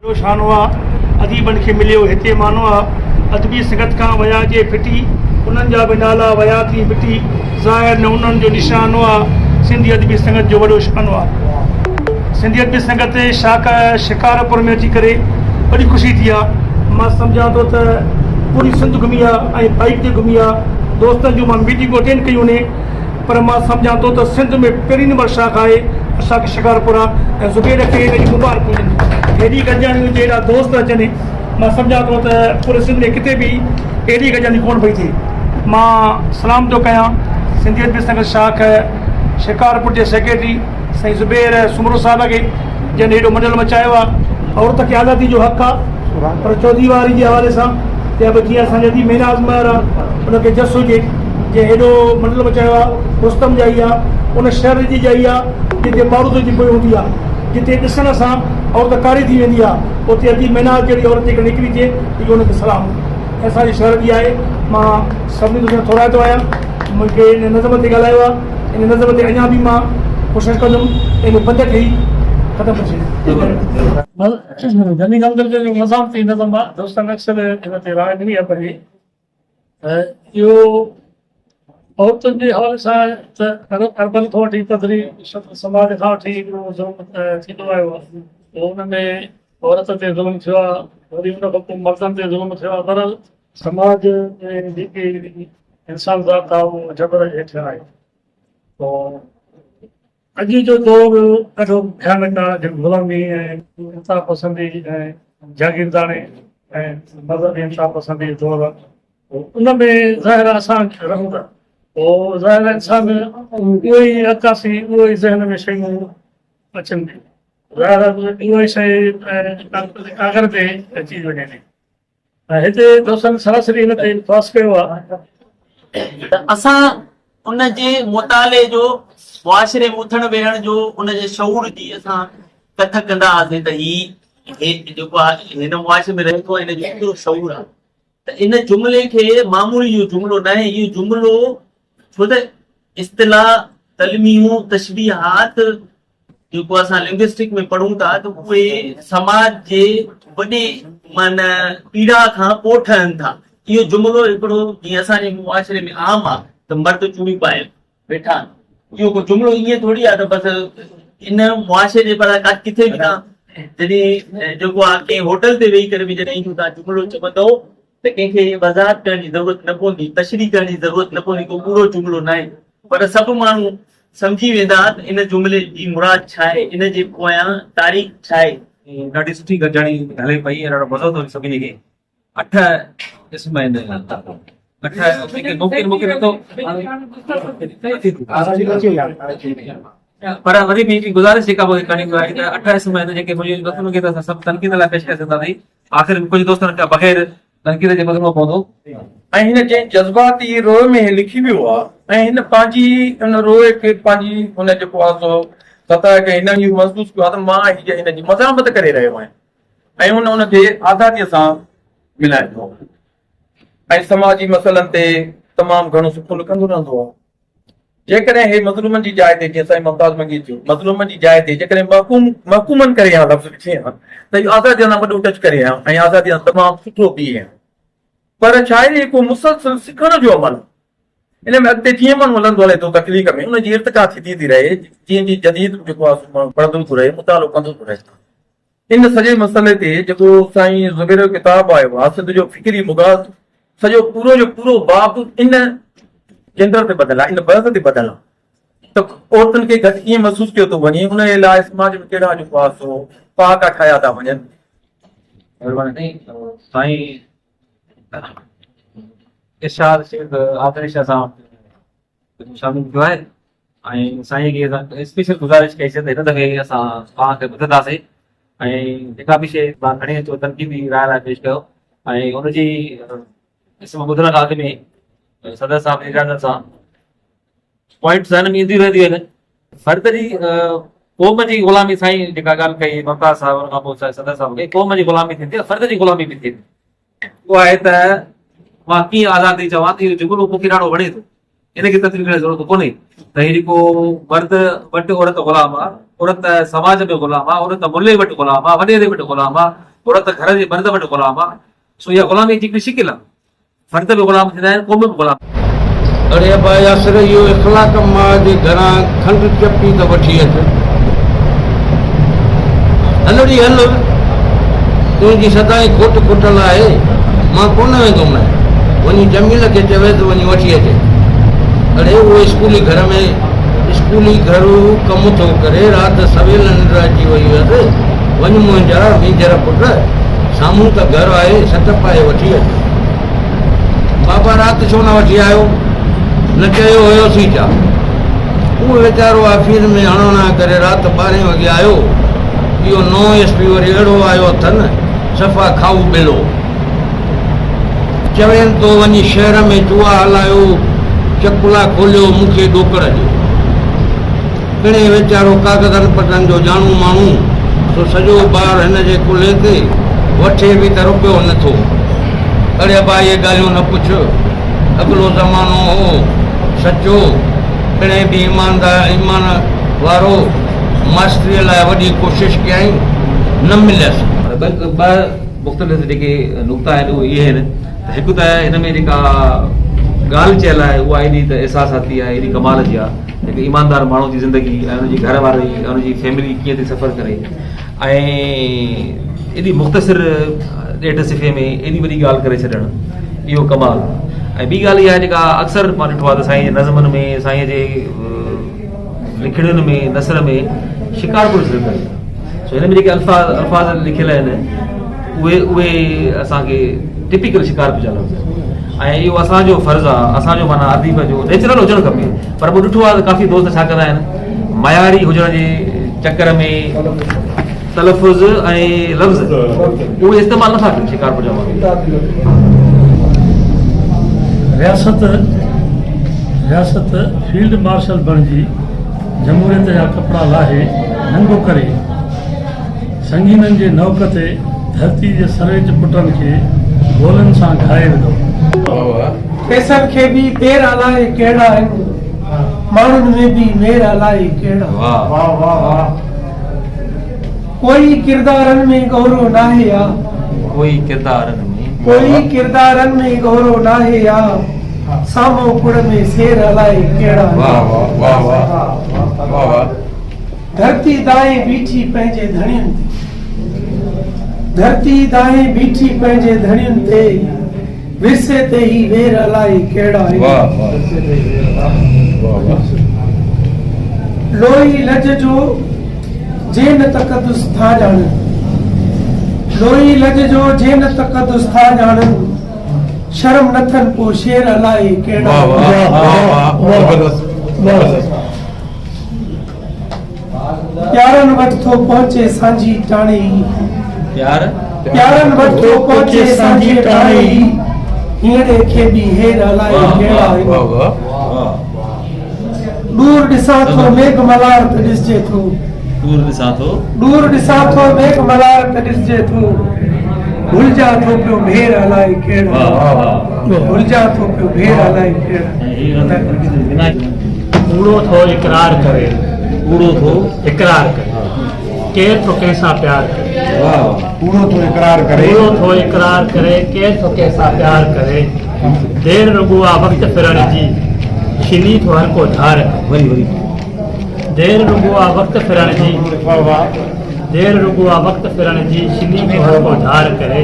وڏو شانو آ، اديبن کي مليو هتي مانو آ، ادبي سنگت کان ويا جي ڦٽي، انهن جا به نالا ويا ٿي مٽي، ظاهر نه انهن جو نشانو آ، سنڌي ادبي سنگت جو وڏو شانو آ. سنڌي ادبي سنگت شاخ شڪارپور ۾ اچي ڪري وڏي خوشي ٿي آ، مان سمجهان ٿو ته پوري سنڌ گهمي آ ۽ بائيڪ تي گهمي آ، دوستن جون مان ميٽنگون اٽينڊ ڪيون ني، پر مان سمجهان ٿو ته سنڌ ۾ پهرين نمبر شاخ آهي شاخ شڪارپور آ ۽ زبير کي ان جي مبارڪ هجن هيڏي گڏجاڻي هجي ايڏا دوست اچن مان سمجهان ٿو ته پوري سنڌ ۾ ڪٿي به ايڏي گڏجاڻي ڪونه پئي ٿئي مان سلام ٿو ڪيان سنڌي ادبي سنگت شاخ شڪارپور جي سيڪريٽري سائين زبير سومرو صاحب کي جن هيڏو منڊل مچايو آ عورت کي آزادي جو حق آ پر چوديواري جي حوالي سان يا به جيئن اسان جي ادي مهناز مهر آ ان کي جس هجي جنهن هيڏو منڊل مچايو آ رستم ڄائي آ ان شهر جي ڄائي آ جتي بارود جي بوء هوندي آ جتي ڏسڻ سان عورت ڪاري ٿي ويندي آ اتي ادي مهناز جهڙي عورت جيڪڏهن نڪري اچي ته اهو ان کي سلام ۽ اسان جي شهر جي آهي مان سڀني دوستن جو ٿورائتو آهيان مون کي ان نظم تي ڳالهايو آ ان نظم تي اڃا به مان ڪوشش ڪندم ته ان بند کي ئي ختم ڪري ڇڏيان. غني غمدل جو جيڪو مزاحمتي نظم آ دوستن اڪثر ان تي راء ڏني آ پنهنجي ته اهو عورتن جي حوالي سان ته اربن کان وٺي پڌري سماج کان وٺي هڪڙو ظلم ٿيندو آيو آ پوء ان ۾ عورت تي ظلم ٿيو آ وري ان کان پوء مردن تي ظلم ٿيو آ بهرحال سماج ۾ جيڪي انسان ذات آ اهو جبر جي هيٺ آهي پوء اڄ جو دور ڏاڍو ڀيانڪ آ جنهن غلامي ۽ انتها پسندي ۽ جاگيرداڻي ۽ مذهبي انتها پسندي جو دور آ ان ۾ ظاهر آ اسان رهون ٿا پوء ظاهر آ انسان اهو ئي عڪاسي اهو ئي ذهن ۾ شيون اچن ٿيون ظاهر آ اهو ئي شيء ڪاغذ تي اچي وڃي ٿي. هتي دوستن سراسري هن تي پاس ڪيو آهي. ته اسان ان جي مطالعي جو معاشري ۾ اٿڻ ويهڻ جو ان جي شعور جي اسان ڪٿ ڪندا هئاسين ته هي هي جيڪو آهي هن معاشري ۾ رهي ٿو هن جو ڪيترو شعور آهي ته ان جملي کي معمولي اهو جملو ناهي اهو جملو ڇو ته اصطلاح تلميحون تشبيهات جيڪو اسان لنگوسٽڪ ۾ پڙهون ٿا ته اهي سماج جي وڏي معنيٰ پيڙا کان پوء ٺهن ٿا. اهو جملو هڪڙو جيئن اسان جي معاشري ۾ عام آهي ته مرد چوڙيون پائي ويٺا آهن. اهو ڪو جملو ائين ٿوري آهي ته بس ان معاشري جي پر ڪٿي به توهان جڏهن جيڪو آهي ڪنهن هوٽل تي ويهي ڪري به جڏهن اهو توهان جملو چوندؤ ته ڪنهن کي وضاحت ڪرڻ جي ضرورت نه پوندي، تشريح ڪرڻ جي ضرورت نه پوندي، ڪو ڪوڙو جملو ناهي پر سڀ ماڻهو سمجهي ويندا ته ان جملي جي مراد ڇا آهي، ان جي پويان تاريخ ڇا آهي. ڏاڍي سٺي گڏجاڻي هلي پئي ۽ ڏاڍو مزو ٿو اچي سڀني کي. اٺ قسم آهن اٺ جيڪي ممڪن مونکي نٿو پر وري به هڪڙي گذارش جيڪا مونکي ڪرڻي آهي ته اٺ قسم آهن جيڪي منهنجي دوستن کي ته اسان سڀ تنقيد لاء پيش ڪري سگهنداسين آخر ۾ ڪجهه دوستن کان بغير تنقيد جي ٻڌڻو پوندو. ۽ هن جنهن جذباتي روء ۾ هي لکي ويو آ ۽ هن پنهنجي ان روء کي پنهنجي ان جيڪو آ سو سطح کي هن اهو محسوس ڪيو آ ته مان هي هن جي مزاحمت ڪري رهيو آهيان ۽ هن ان کي آزاديء سان ملائي ٿو ۽ سماجي مسئلن تي تمام گهڻو سٺو لکندو رهندو آ. جيڪڏهن هي مظلومن جي جاء تي جيئن سائين ممتاز منگي چيو مظلومن جي جاء تي جيڪڏهن محڪوم محڪومن ڪري ها لفظ لکي ها ته اهو آزادي سان وڏو ٽچ ڪري ها ۽ آزادي سان تمام سٺو بيهي ها پر شاعري هڪ مسلسل سکڻ جو عمل ان ۾ اڳتي جيئن ماڻهو هلندو هلي ٿو تخليق ۾ ان جي ارتقا ٿيندي ٿي رهي جيئن جيئن جديد جيڪو آهي ماڻهو پڙهندو ٿو رهي مطالعو ڪندو ٿو رهي ان سڄي مسئلي تي جيڪو سائين زبير جو ڪتاب آيو آهي سنڌ جو فڪري مغاز سڄو پورو جو پورو باب ان جينڊر تي ٻڌل آهي ان بحث تي ٻڌل آهي ته عورتن کي گهٽ ڪيئن محسوس ڪيو ٿو وڃي ان جي لاء سماج ۾ ڪهڙا جيڪو آهي سو پهاڪا ٺاهيا ٿا وڃن. مهرباني سائين ارشاد شيخ آدرش سان شامل ٿيو آهي ۽ سائين کي اسان اسپيشل گذارش ڪئي سي ته هن دفعي اسان توهان کي ٻڌنداسين ۽ جيڪا به شيء توهان کڻي اچو تنقيدي راء لاء پيش ڪيو ۽ ان جي اسم ٻڌڻ کان اڳ ۾ صدر صاحب جي اجازت سان پوائنٽ ذهن ۾ اينديون رهنديون آهن فرد جي قوم جي غلامي سائين جيڪا ڳالهه ڪئي ممتاز صاحب ان کان پوء صدر صاحب ڪئي قوم جي غلامي ٿيندي فرد جي غلامي به ٿيندي اهو آهي ته مان ڪيئن آزادي چوان ته اهو جملو مون کي ڏاڍو وڻي ٿو. ان کي تفصيل ڪرڻ جي ضرورت ڪونهي ته هي جيڪو مرد وٽ عورت غلام آ، عورت سماج ۾ غلام آ، عورت ملي وٽ غلام آ، وڏيري وٽ غلام آ. عورت گهر جي مرد وٽ غلام آ، سو اها غلامي جي هڪڙي شڪل آ. فرد به غلام ٿيندا آهن، قوم به غلام. اڙي ابا ياسر اهو اخلاق ماء جي گهران کنڊ چپي ته وٺي اچ. هل ڙي هل، تنهنجي سدائين کوٽ کٽل آهي، مان ڪونه ويندومانء. وڃي جميل کي چويس ته وڃي وٺي اچي. اڙي اهو اسڪولي گهر ۾ اسڪولي گهرو ڪم ٿو ڪري، رات سويل ننڊ اچي وئي هيس. وڃ منهنجا مينجهر پٽ، سامهون ته گهر آهي، سٽ پائي وٺي اچ. بابا رات ڇو نه وٺي آيو؟ نه چيو هيوسين ڇا؟ اهو ويچارو آفيس ۾ هڻ هڻان ڪري رات ٻارهين وڳي آيو. اهو نئون ايس پي وري اهڙو آيو اٿن، صفا کائو ٻيلو. چوين ٿو وڃي شهر ۾ جوا هلايو، چڪلا کوليو، مون کي ڏوڪڙ ڏيو. پڻهين ويچارو ڪاغذن پٽن جو ڄاڻو ماڻهو، سو سڄو بار هن جي ڪلهي تي، وٺي به ته رپيو نه ٿو. اڙي ابا اهي ڳالهيون نه پڇ. اڳلو زمانو هو، سچو، پڻهين به ايماندار، ايمان وارو، ماستريء لاء وڏي ڪوشش ڪيائين، نه مليس. ٻه مختلف جيڪي نقطا آهن اهي اهي آهن ته هڪ ته هن ۾ جيڪا ڳالهه چيل آهي اها ايڏي ته احساساتي آهي ايڏي ڪمال جي آهي هڪ ايماندار ماڻهو جي زندگي ۽ ان جي گهر واري ۽ ان جي فيملي ڪيئن ٿي سفر ڪري ۽ ايڏي مختصر ڏيڍ صفحي ۾ ايڏي وڏي ڳالهه ڪري ڇڏڻ اهو ڪمال ۽ ٻي ڳالهه اها آهي جيڪا اڪثر مان ڏٺو آهي ته سائين جي نظمن ۾ سائين جي لکڻين ۾ نثر ۾ شڪارپور جو ذڪر آهي سو هن ۾ جيڪي الفاظ الفاظ لکيل آهن اهي اهي اسان کي ٽپيڪل شڪارپور جا لفظ آهن ۽ اهو اسان جو فرض آهي اسان جو معنيٰ اديب جو نيچرل هجڻ کپي پر مون ڏٺو آهي ته ڪافي دوست ڇا ڪندا آهن معياري هجڻ جي چڪر ۾ تلفظ ۽ لفظ اهي استعمال نٿا ڪن شڪارپور جا ماڻهو. رياست رياست فيلڊ مارشل بڻجي جمهوريت جا ڪپڙا لاهي ننگو ڪري سنگينن جي نوڪ تي ڌرتي جي سرويچ پٽن کي گولين سان گهائي وڌو. پئسن کي به پير الائي ڪهڙا آهن، ماڻهن ۾ به مير الائي ڪهڙا. ڪوئي ڪردارن ۾ ڳورو ناهي آ. ڪوئي ڪردارن ۾. ڪوئي ڪردارن ۾ ڳورو ناهي آ. سامهون پڙ ۾ سير الائي ڪهڙا آهن. ڌرتي دانهين بيٺي پنهنجي ڌڻين تي. ڌرتي دانهين بيٺي پنهنجي ڌڻين تي. ورثي تي هي وير الائي ڪهڙا آهن. لوئي لڄ جو جي نه تقدس ٿا ڄاڻن. لوئي لڄ جو جي نه تقدس ٿا ڄاڻن. شرم نه ٿن پو شير الائي ڪهڙا آهن. پيارن وٽ ٿو پهچي سانجهي ٽاڻي ئي. پيار. پيارن وٽ ٿو پهچي سانجهي ٽاڻي ئي. هينئڙي کي به هير الائي ڪهڙا آهن. ڏور ڏسان ٿو ميگهه ملار ته ڏسجي ٿو. ڏور ڏسان ٿو. ڏور ڏسان ٿو ميگهه ملار ته ڏسجي ٿو. ڀلجان ٿو پيو ڀير الائي ڪهڙا. ڀلجان ٿو پيو ڀير الائي ڪهڙا. ڪوڙو ٿو اقرار ڪري. ڪوڙو ٿو اقرار ڪري. ڪير ٿو ڪنهن سان پيار ڪري. ڪوڙو ٿو اقرار ڪري. ڪوڙو ٿو اقرار ڪري. ڪير ٿو ڪنهن سان پيار ڪري. دير رڳو آ وقت ڦرڻ جي. ڇني ٿو هر ڪو ڌار ڪري. دير رڳو آ وقت ڦرڻ جي. دير رڳو آ وقت ڦرڻ جي. ڇني ٿو هر ڪو ڌار ڪري.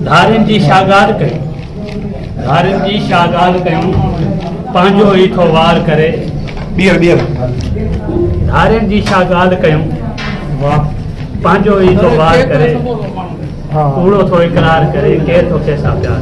ڌارين جي شاگار ڪئي. ڌارين جي ڇا ڳالهه ڪيون، پنهنجو ئي ٿو وار ڪري. ٻيهر ٻيهر. ڌارين جي ڇا ڳالهه ڪيون، پنهنجو ئي ٿو وار ڪري. ڪوڙو ٿو اقرار ڪري، ڪير ٿو ڪنهن سان پيار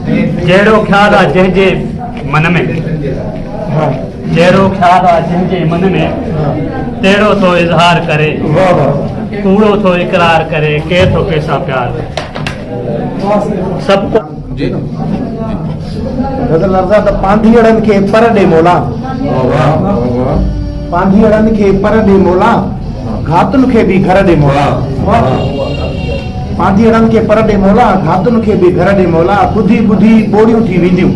ڪري. جهڙو خيال آ جنهن جي من ۾، جهڙو خيال آ جنهن جي من ۾، تهڙو ٿو اظهار ڪري. ڪوڙو ٿو اقرار ڪري، ڪير ٿو ڪنهن سان پيار ڪري. سڀ ڪو. غزل عرض آ ته پانڌيئڙن کي پر ڏي مولا پانڌيئڙن کي پر ڏي مولا گهاتن کي به گهر ڏي مولا پانڌيئڙن کي پر ڏي مولا گهاتن کي به گهر ڏي مولا ٻڌي ٻڌي ٻوڙيون ٿي وينديون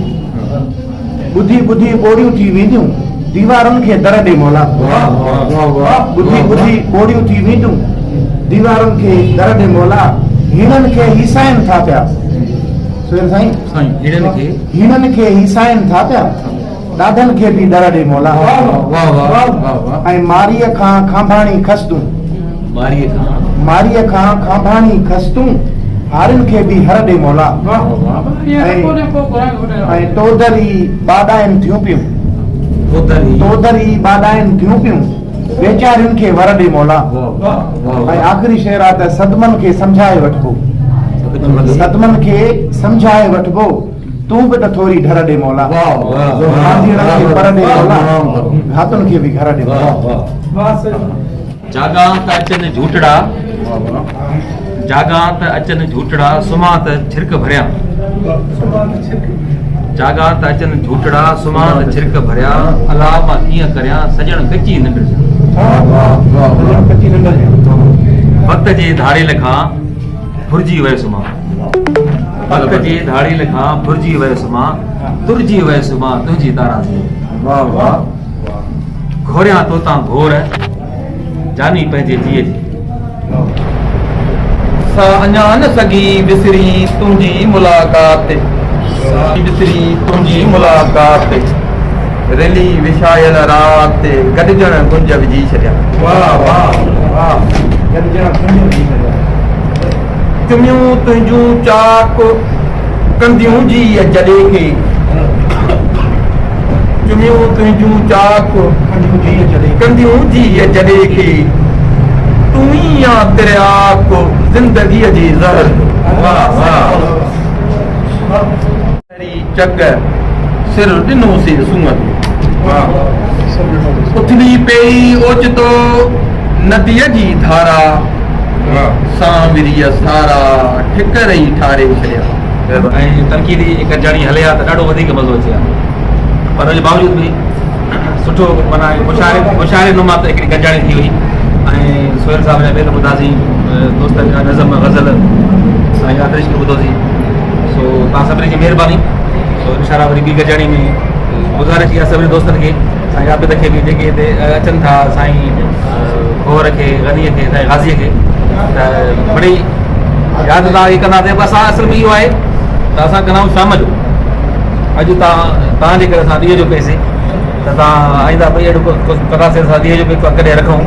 ٻڌي ٻڌي ٻوڙيون ٿي وينديون ديوارن کي در ڏي مولا ٻڌي ٻڌي ٻوڙيون ٿي وينديون. ديوارن کي در ڏي مولا، هيڻن کي هيسائن ٿا پيا. سهيل سائين. سائين هيڻن کي. هيڻن کي هيسائن ٿا پيا، ڏاڍن کي به ڏر ڏي مولا. واه واه واه واه. ۽ ماريء کان کانڀاڻي کس تون. ماريء کان. ماريء کان کانڀاڻي کس تون، هارين کي به هر ڏي مولا. ۽ تودري ٻاڏائن ٿيون پيون. تودري ٻاڏائن ٿيون پيون، ويچارين کي ور ڏي مولا. ۽ آخري شعر آ ته صدمن کي سمجهائي وٺبو. صدمن کي سمجهائي وٺبو، تون به ته ٿوري ڍر ڏي مولا. مانڌيئڙن کي پر ڏي مولا، گهاتن کي به گهر ڏي مولا. جاڳان ته اچن جهوٽڙا، جاڳان ته اچن جهوٽڙا، سمهان ته ڇرڪ ڀريان. جاڳان ته اچن جهوٽڙا، سمهان ته ڇرڪ ڀريان، الا مان ڪيئن ڪريان، سڄڻ ڳچي ننڊ جا. وقت جي ڌاڙيل کان ڦرجي ويس مان، وقت جي ڌاڙيل کان ڦرجي ويس مان، ترجي ويس مان تنهنجي تارازيء ۾. گهوريان توتان گهور. جاني پنهنجي جيء جي. سا اڃا نه سگهي وسري تنهنجي ملاقات. وسري تنهنجي ملاقات. رلي وڇايل رات گڏجڻ گنج وجهي ڇڏيا. واه واه واه گڏجڻ گنج وجهي ڇڏيا. چميون تنهنجون چاڪ ڪنديون جيء جڏي کي. چميون تنهنجون چاڪ ڪنديون جيء جڏي کي. تون ئي آن ترياق زندگيء جي زهر جو. ڪري چڳ سر ڏنو سي سونهن جو. اٿلي پيئي اوچتو نديء جي ڌارا. سانوريء سارا ٺڪر ئي ٺاري ڇڏيا. ۽ تنقيدي گڏجاڻي هلي ها ته ڏاڍو وڌيڪ مزو اچي ها پر ان جي باوجود به سٺو معنيٰ مشاعري مشاعري نما ته هڪڙي گڏجاڻي ٿي وئي ۽ سهيل صاحب جا بيت ٻڌاسين دوستن جا نظم غزل سائين آدرش کي ٻڌوسين سو توهان سڀني جي مهرباني سو انشاء الله وري ٻي گڏجاڻي ۾ گذارش اها سڀني دوستن کي سائين عابد کي به جيڪي هتي اچن ٿا سائين گوهر کي غني کي سائين غازي کي ته مڙئي ياد توهان کي ڪنداسين پر اسان اصل ۾ اهو آهي ته اسان ڪندا آهيون شام جو اڄ توهان توهان جي ڪري اسان ڏينهن جو ڪئيسين ته توهان آئنده ڀئي اهڙو ڪنداسين اسان ڏينهن جو به ڪڏهن رکون.